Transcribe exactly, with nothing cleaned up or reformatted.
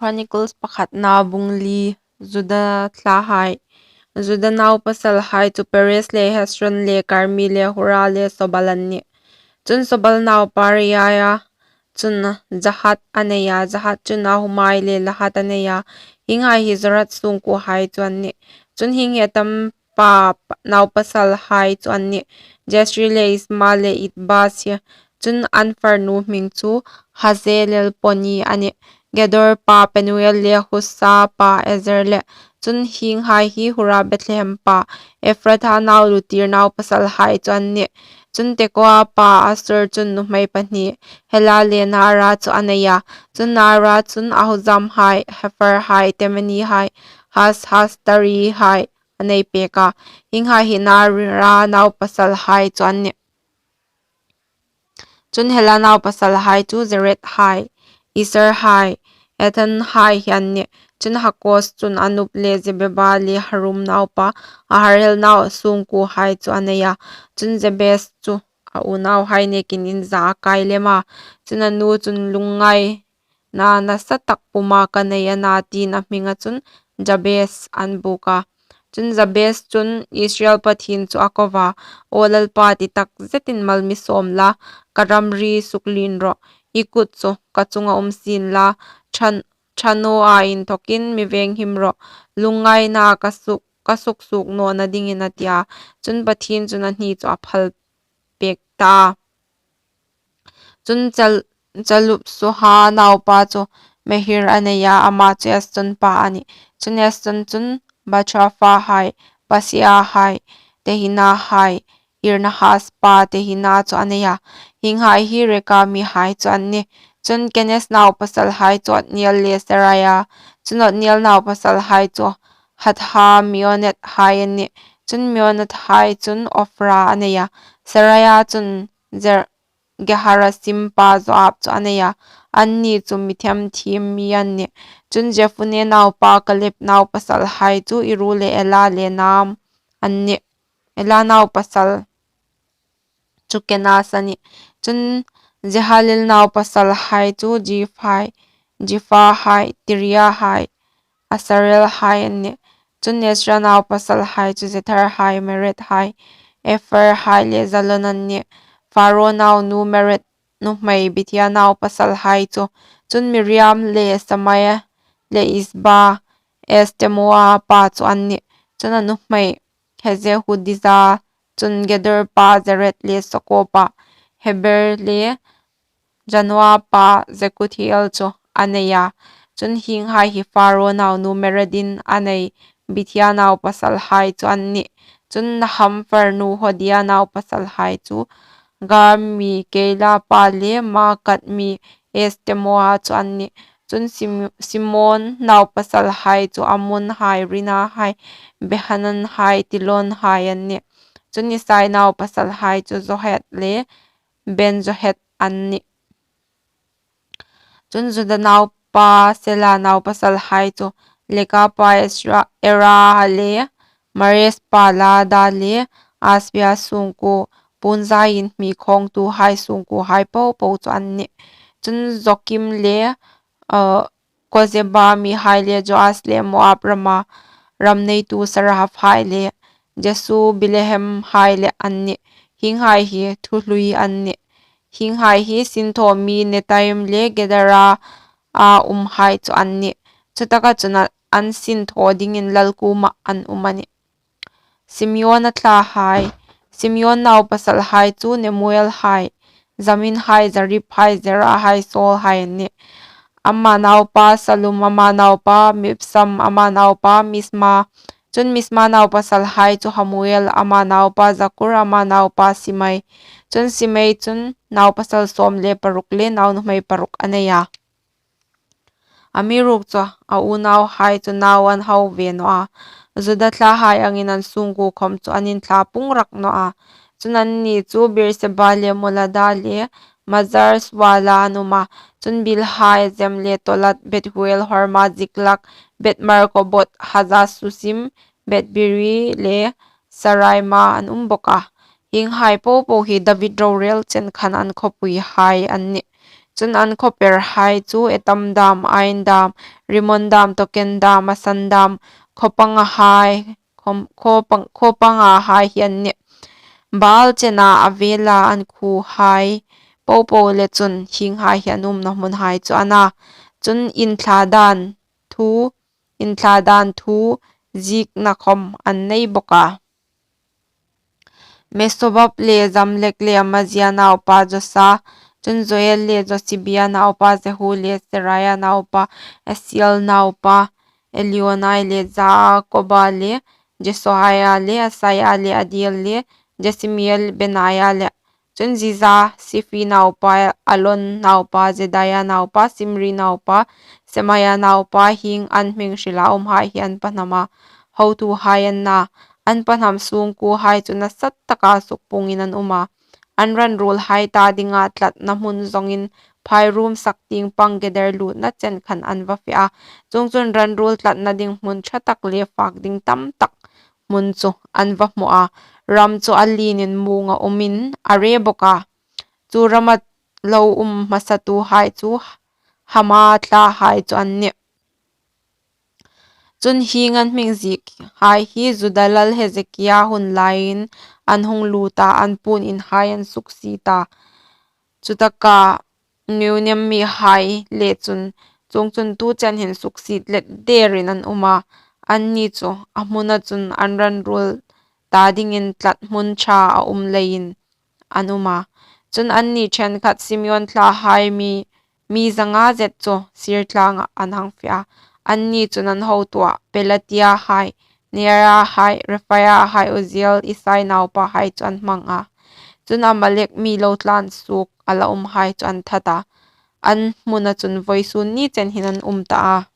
Chronicles pakhatna bung li. Juda thlahai. Juda naupasalhai chu Perez le Hezron le Karmi le Hura le Sobal an nih. Chun Sobal naupa Reaia chun Jahat a nei a, Jahat chun Ahumai le Lahat a nei a, hienghai hi Zorath sungkuohai chu an nih. Chun hieng hi Etam pa naupasalhai chu an nih, Jesri le Isma le Idbas hi. Chun an farnu hming chu Hazelelponi a nih. Gedor pa Penuel le Husa pa Ezer le. Chun hienghai hi Hura Bethlehem pa Efratha nau lutir naupasalhai chu an nih. Chun Tekoa pa Asur chun nuhmei pahni, Hela le Naara chu a nei a. Chun Naara chun Ahuzamhai, Hepharhai, Temanihai, Has, Hastari hai a nei pek a. Hienghai hi Naara naupasalhai chu an nih. Chun Hela naupasalhai chu Zerethai, Izharhai, Ethanhai hi an nih. Chun Hakoz chun Anub le Zebeba le Harum naupa Aharhel nau sungkuohai chu a nei a. Chun Jebes chu a unauhai nekin inza a kai lem a. Chun a nu chun lungngaina nasa tak puma ka nei a na tiin a hminga chun Jabes an buk a. Chun Jabes chun Israel Pathien chu a ko va, Aw Lalpa, ti tak zetin mal mi sawm la, ka ramri suklien rawh, i kut chu ka chunga um sien la, ṭha, ṭha naw a inthokin mi venghim rawh, lungngaina ka suk, ka suksuok nawna dingin a ti a. Chun Pathien chun a hni chu a phal pek ta a. Chun Chal-, Chalub Suha naupa chu Mehir a nei a, ama chu Eston pa a nih. Chun Eston chun Bathshapha hai, Paseah hai, Tehina hai, Ir-nahas pa Tehina chu a nei a. Hienghai hi Reka mihai chu an nih. Chun Kenaz naupasalhai chu Otniel le Seraia. Chun Otniel naupasalhai chu Hatha Meonath hai an nih. Chun Meonath hai chun Ophra a nei a. Seraia chun Zer-, Geharasim pa Joab chu a nei a. Anni chu mi themthiem mi an nih. Chun Jephune naupa Kaleb naupasalhai chu Iru le Ela le Naam an nih. Ela naupasal chu Kenaz a nih. Chun Jehalel naupasalhai chu Ziph hai, Zipha hai, Tiria hai, Asarel hai an nih. Chun Ezra naupasalhai chu Jether hai, Mered hai, Epher hai le Jalon an nih. Pharaoh naunu Mered nuhmei Bithia naupasalhai chu. Chun Miriam le Samai le Isba, Estemoa pa chu an nih. Chun a nuhmei Hezehu Diza, chun Gedor pa Zered le Soko pa Heber le Janoa pa Jekuthiel chu a nei a. Chun hienghai hi Pharaoh naunu Meredin a nei Bithia naupasalhai chu an nih. Chun Naham farnu Hodia naupasalhai chu Gam mi Keila pa le Maakat mi Estemoa chu an nih. Chun Sim-, Simeon naupasalhai chu Amon hai, Rina hai, Behanan hai, Tilon hai an nih. Chun Isai naupasalhai chu Zoheth le Ben-Zoheth an nih. Chun Juda naupa Sela naupasalhai chu Leka pa Ezra, Era le Mares pa Lada le Asbia sungkuo, puonzaiin hmi khawngtuhai sungkuohai popo chu an nih. Chun Jokim le, uh, Kozeba mihai le Joas le Moab rama ram neitu Sarahap hai le Jesu Bilehem hai le an nih. Hienghai hi thuhlui an nih. Hienghai hi sinthaw mi Netaim le Gedera a umhai chu an nih. Chutaka chun an sinthaw dingin lal kuoma an um a nih. Simeon a thlahai. Simeon naupasalhai chu Nemuel hai, Jamin hai, Jarib hai, Zera hai, Saul hai an nih. Ama naupa Salum, ama naupa Mibsam, ama naupa Misma. Chun Misma naupasalhai chu Hamuel, ama naupa Zakur, ama naupa Simei. Chun Simei chun naupasal sawm le paruk le naunuhmei paruk a nei a. Amiruokchu a unauhai chu nau an hau ve naw a. Juda thlahai angin an sungkuo khawm chu an inthla pung rak naw a. Chun anni chu Beerseba le Molada le Hazar Suala an um a. Chun Bilha, Ezem le Tolad, Bethuel, Horma, Ziklag, Bethmarkaboth, Hazar Susim, Bethbiri le Saraima an um bawk a. Hienghai popo hi David rorel chen khan an khawpuihai an nih. Chun, an khawperhai chu Etam dâm, Ain dâm, Rimon dâm, Token dâm, Asan dâm, khaw pangahai, khaw, khaw pang, khaw pangahai hi an nih. Baal chena Avela an khuohai po po le chun hienghai hi an umna hmunhai chu a na. Chun, inthla dân thu, inthla dân thu ziekna khawm an nei bawk a. Mesobab le Jamlek le Amazia naupa Josa, chun, Joel le Josibia naupa Jehu le Seraia naupa Asiel naupa Elioenai le Jakoba le Jehohanan le Asaia le Adiel le Jesimiel, Benaia le, chun, Ziza, Siphi naupa, Alon naupa, Jedaia naupa, Simri naupa, Semaia naupa hieng an hming hrila umhai hi an pahnama hotuhai an na. An pahnam sûng kuohai chu nasataka sukpuongin an um a, an ran ruolhai ta dinga tlatna hmun zawngin phairuom sak tieng pang Geder lûtna chen khan an va fe a. Chuongchun, ran ruol tlatna ding hmun ṭhatak le fâk ding tamtak hmun chu an va hmu a, ram chu a lienin muonga umin a re bawk a. Chu rama lo um hmasatuhai chu Ham thlahai chu an nih. Chun, hieng an hming ziekhai hi Juda lal Hezekia hun laiin an hung lût a, an puon inhai an suksiet a. Chutaka Meuniim mihai le chun, chuongchun, tu chen hin suksiet let dêrin an um a, anni chu a hmuna chun an ran ruol ta dingin tlat hmun ṭha a um leiin an um a. Chun, anni ṭhenkhat Simeon thlahai mi, mi zanga zet chu Seir tlângah an hang fe a, anni chun an hotuah Pelatiahai, Neariahai, Rephaiahai, Uzziel, Isai naupahai chu an hmang a. Chun, Amalek mi lo tlân suok a la umhai chu an that a, an hmuna chun vawisûn ni chen hin an um ta a.